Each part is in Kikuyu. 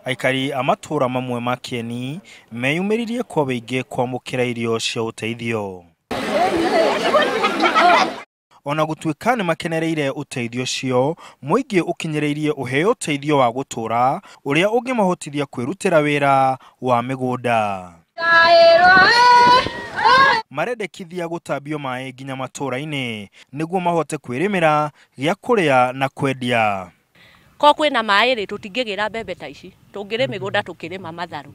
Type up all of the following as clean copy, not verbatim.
Aikari a matũũra mamwe ma Kĩeni meyumĩririe kwa wĩingĩ kwamũkĩra irio cia ũteithio. Ona gũtuĩka nĩ makenereire ũteithio ũcio, mũingĩ ũkinyĩrĩirie ũheo ũteithio wa gũtũũra ũrĩa ũngĩmahotithia kwĩrutĩra wĩra wa mĩgũnda. Marendekithia gũtambio maĩ nginya matũũra-inĩ nĩguo mahote kwĩrĩmĩra gĩa kũrĩa na kwendia. Ko kwĩna maĩ rĩ, tũtingĩgĩra mbembe ta ici, tũngĩrĩ mĩgũnda tũkĩrĩma matharũ.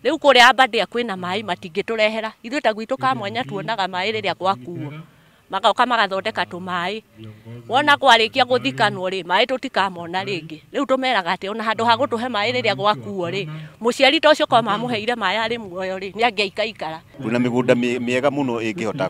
Rĩu kũrĩa Aberdare kwĩna maĩ matingĩtũrehera. Ithuĩ ta gwitũ Kamwanya tuonaga maĩ rĩrĩa gwakuo, magoka magathondeka tũmaĩ. Wona kwarĩkia gũthikanwo rĩ, maĩ tũtikamona rĩngĩ. Rĩu tũmeraga atĩ ona handũ ha gũtũhe maĩ rĩrĩa gwakuo rĩ, mũciari ta ũcio korwo mamũheire maĩ arĩ muoyo rĩ, nĩ angĩaikaikara. Twĩna mĩgũnda mĩega mũno ĩngĩhota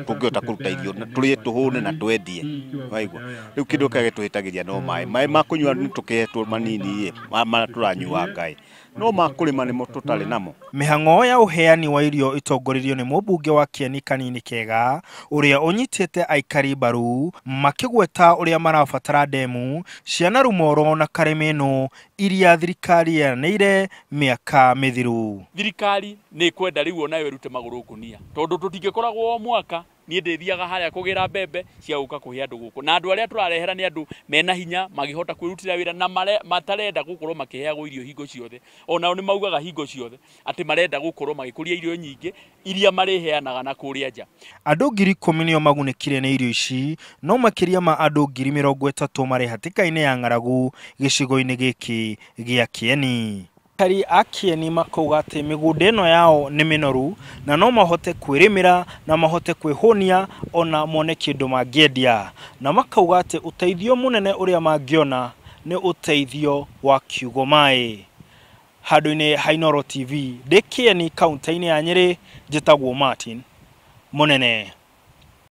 tũngĩhota kũruta irio na tũrĩe tũhũne na twendie. Waigua? Rĩu kĩndũ kĩrĩa gĩtũhĩtagĩria no maĩ. Maĩ ma kũnyua nĩ tũkĩhetwo manini ĩ, marĩa tũranyuanga ĩ. No ma kũrĩma nĩmo tũtarĩ namo. Mĩhang'o ya ũheani wa irio ĩtongoririo nĩ mũmbunge wa Kĩeni Kanini Kega ũrĩa ũnyitĩte aikari mbaru makĩgweta ũrĩa marabatara ndemu cia Narumoro na Karĩmĩnũ iria thirikari yeranĩire mĩaka mĩthiru. Thirikari nĩ ĩkwenda rĩu onayo ĩrute magũrũ ngũnia tondũ tũtingĩkoragwo o mwaka niĩ ndĩthiaga harĩa kũgĩra mbembe cia gũka kũhe andũ gũkũ, na andũ arĩa tũrarehera nĩ andũ mena hinya magĩhota kwĩrutĩra wĩra na matarenda gũkorwo makĩheagwo irio hingo ciothe. Onao nĩ maugaga hingo ciothe atĩ marenda gũkorwo magĩkũria irio nyingĩ iria marĩheanaga na kũrĩa nja. Andũ 10,000 nĩo magunĩkire nĩ irio ici, no makĩria ma andũ 30,000 marĩ hatĩka-inĩ ya ng'aragu gĩcigo-inĩ gĩkĩ gĩa Kĩeni. Aikari a Kĩeni makauga atĩ mĩgũnda ĩno yao nĩ mĩnoru na no mahote kwĩrĩmĩra na mahote kwĩhũnia ona mone kĩndũ mangĩendia, na makauga atĩ ũteithio mũnene ũrĩa mangĩona nĩ ũteithio wa kiugo maĩ. Handũ-inĩ ha Inooro TV ndĩ Kĩeni kaunti-inĩ ya Nyĩrĩ, njĩtagwo Martin Mũnene.